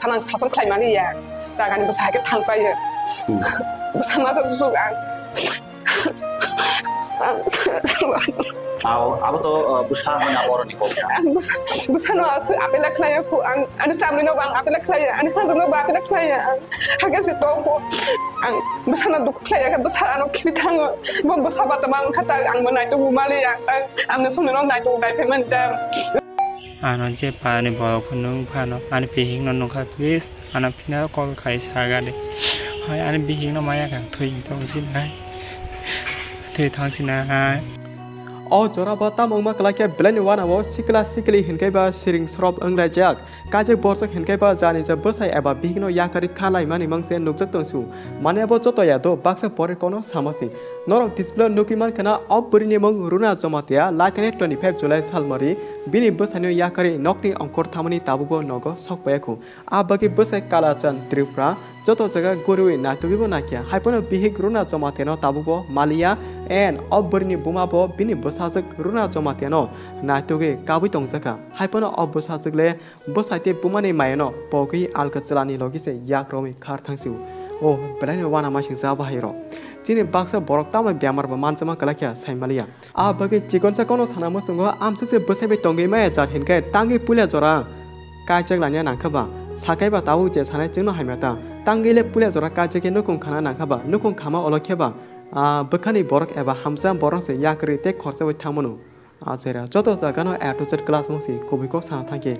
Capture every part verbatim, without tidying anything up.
Ang sason khlai mani ya. Tak ani bwsa hai khe thang pai ya. Hmm. Bwsa masa susuk ang. Ang Aw, abo to, uh, bwsa hwnwi abo oroni kok. Ang bwsa, bwsa no aswk apela khlai ya khu ang. Ani samni no bo ang apela khlai ya. Ani hajak no bo apela khlai ya ang. Hakhe se to khu ang bwsa no dukhu khlai ya khe bwsa ano khibi thango. Bo bwsa ba tama wngkha tak ang bo naituk bo mali ya tak ang no sumni no naituk dai phe mani tak. Ano je pani borok phunuk phano ani bihik no nukha, please ano phina call khai saga de. Hai ani bihik no maya kha thwi tong sinai. Thwi thang sinai. O jora bo tamo wngma kwlai khe belai ni wana o sikla sikli hinkhe ba siring srop wnglaijak. Kaijak borsok hinkhe ba jani je bwsai eba bihik no yakarwi kha lai mani mangse nukjak tong su. Mane bo joto ya do baksa pore kono sama si. Norok display o nugwi mankha na o bwrwini mung Runa Jamatia, laithani twenty five July salmari bini bwsaino yakarwi nokni ongkhor thamani tabukbo nogo sok paiya khu. A bagwi bwsai Kalachand Tripura joto jaga guriwi naitugwibo naikha. Haiphano bihik Runa Jamatiano tabukbo maliya, and o bwrwini buma bo bini bwsajwk Runa Jamatiano naitugwi kabwi tongjakha. Haiphano o bwsajwk le bwsai tei bumani mayano pogwi alka chwlani logi se yak romwi khar thang sio. O belai no wana masing cha bahai rok. Chini baksa borok tamo bemar bo manjama kwlai khe sai maliya. A bagwi chikonsa kono sana muchungo amsuk se bwsai bai tongwi maya jat hinkhe tangwi puila jora kaijak lanya nangkha ba. Sakai ba tabuk je sanai chwngno hamya ta. Tangwi le puila jora kaijak khe nukhung khana nangkha ba. Nukhung khama olo khe ba, ah, bwkhani borok eba hamsa borok se yakrwi tei khorsa bai thangmano. Achera, joto jagano A to Z class mungsi kubui kok sana thangkhe.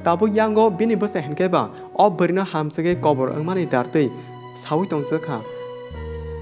Tabuk yango bini bwsai hinkhe ba, o bwrwino hamsagwi kobor wngmani dartwi saui tongjakha.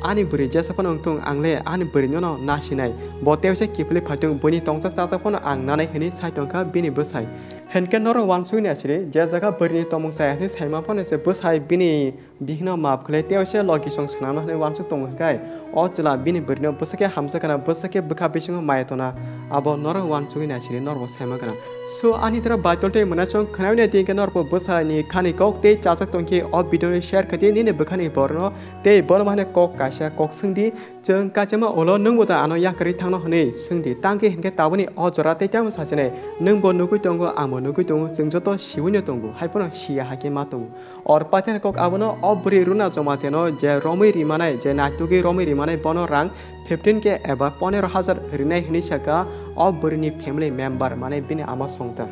Ani bwrwi jesa phano wngthung, ang le ani bwrwino no nasinai. Bo tewse kiphilwi phaitung, buini tongjak chajak phano ang nanai hwnwi sai tongkha bini bwsai. Hinkhe norok uansugwi naisiri, je jaga bwrwini tongmung chaya hwnwi saima phano se bwsai bini bihikno maap khlai tei waisa logi song swnamna hwnwi uansuk tongo hwnkhe, o chwla bini bwrwino bwsakhe hamjakna, bwsakhe bwkha bisingo maya tona, abo norok uansugwi naisiri norokbo saima gana. So, ani tara Baitol tei mwnasong khwnawini twi hwnkhe norokbo bwsaini khani kok tei chajak tongkhe o video no share khaidi nini bwkhani borokno tei bono mane kok kaisa kok swngdi, chwng kachama ulo nwngbo da ano yakarwi thangno hwnwi swngdi, tangkhe hinkhe taboni o jora tei tamo sachinai nwngbo nugwi tongo, angbo nugwi tongo, chwng joto siwino tongo, haiphano siya hakhe ma tongo. Or paithakni kok abono o bwrwi Runa Jamatia no je romwi rimanai, je naitugwi romwi rimanai, bono rang fifteen K eba ponero hajar rinai hwnwi saka o bwrwini family member, mane bini ama songta.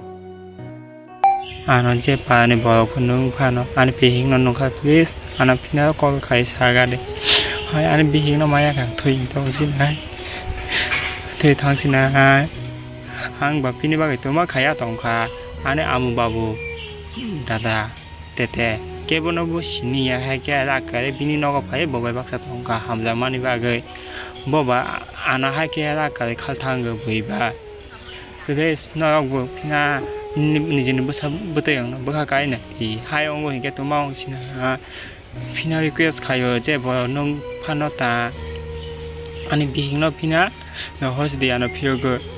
Ano je pani borok phunuk phano ani bihik no nukha, please ano phina call khai saga de. Hai ani bihik no maya kha thwi tong sinai. Thwi thang sinai. Ang ba phini bagwi tuma khaya tongkha ani amu babu dada. Tete kebono bo sini ya, hai khe rak kare bini nogo phai bo bai baksa tongkha hamjakmani bagwi. Bo ba ano hai khe rak kare khalthang bui ba. Tete norok bo phina ni-, nijini bwsa bwtwi ang bwkha kaina ti hai ongo hinkhe tuma ong sina phina request khaio je bo nung phano ta ani bihikno phina hosdi ano phiyogwi.